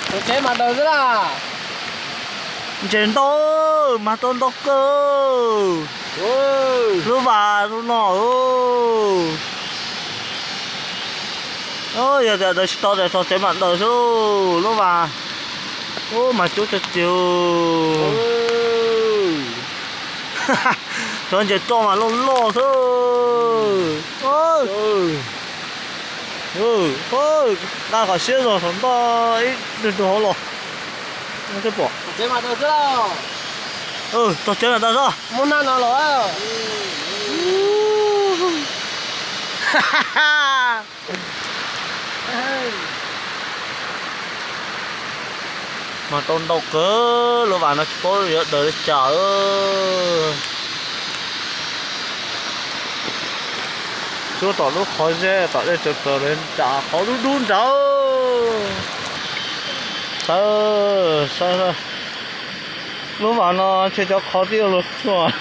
Txog tsev mas daws xwb na. Ntses ntau, mas tau ntau kawg. Lub vas no, yog tias daws tsis tau ces txog tsev mam daws xwb. Lub vas, ub, mas cub tag tiag. Cov ntses toj mas loj loj xwb. Nqa kom siab zog saum ntoj ib tug rau hauv los. Txog tsev mas daws xwb. Mas tau ntau kawg, lub vas no tsis paub yuav daws li cas. Tsuab tom lub qhov zeb tom dej tsaws plaws li nram qhov dub dub nrad. Saib, saib, lub vas no ntshe cov qhov twb yuav luag tsuag.